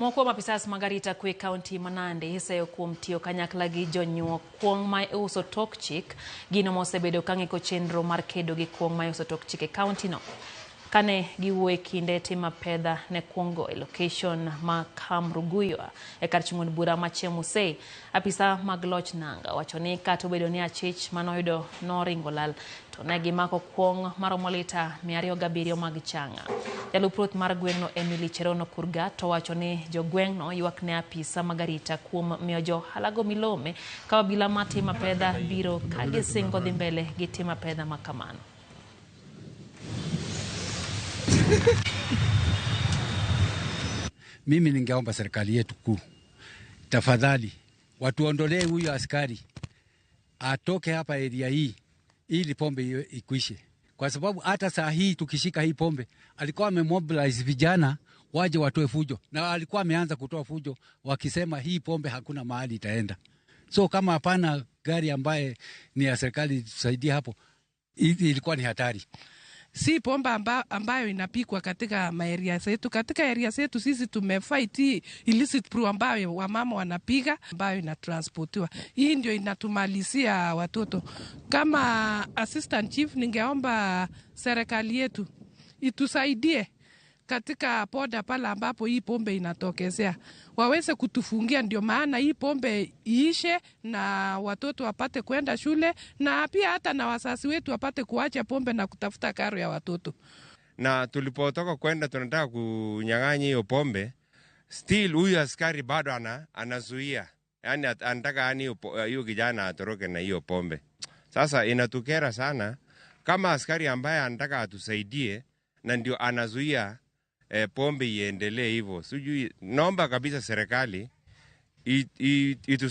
Moko kuom apisas mag arita kwe kaunti ma Nandi iseyo kuom tiyo kanyakla gi jonyuo kuong' ma iuso tok chik, gino mosebedo ka ng'iko chenro mar kedo gi kuong' ma iuso tok chik e kaunti no. Kane giwuoyo e kinde tim apedha ne kuong'go e location ma Kamruguywa e kar chung' od bura ma Chemusei, apisa mag loch nanga wacho ni kata obedo ni achich manoyudo noringo lal to ne gimako kuong' maromo lita 207 mag chang'a. Jalup ruoth mar gweng'no Emily Cherono Kurgat owacho ni jogweng'no ywak ne apisa mag arita kuom miyo jo ohalago milome ka obila matimo apedha biro ka gisingo dhi mbele gi timo apedha ma kamano. Mimi ningeomba serikali yetu kuu, tafadhali watuondolee huyo askari atoke hapa area hii ili pombe hiyo ikwishe, kwa sababu hata saa hii tukishika hii pombe, alikuwa amemobilize vijana waje watoe fujo, na alikuwa ameanza kutoa fujo wakisema hii pombe hakuna mahali itaenda. So kama hapana gari ambaye ni ya serikali tusaidie hapo, ilikuwa ni hatari. Si pombe ambayo inapikwa katika maeria zetu. Katika area zetu sisi tumefight hii illicit brew ambayo wamama wanapiga, ambayo inatransportiwa. Hii ndio inatumalizia watoto. Kama assistant chief, ningeomba serikali yetu itusaidie katika boda pale ambapo hii pombe inatokezea, waweze kutufungia, ndio maana hii pombe iishe na watoto wapate kwenda shule, na pia hata na wazazi wetu wapate kuacha pombe na kutafuta karo ya watoto. Na tulipotoka kwenda tunataka kunyang'anya hiyo pombe, still huyu askari bado anazuia, yani anataka yani hiyo kijana atoroke na hiyo pombe. Sasa inatukera sana kama askari ambaye anataka atusaidie na ndio anazuia pombe iendelee hivyo. Sijui, naomba kabisa serikali itusaidie.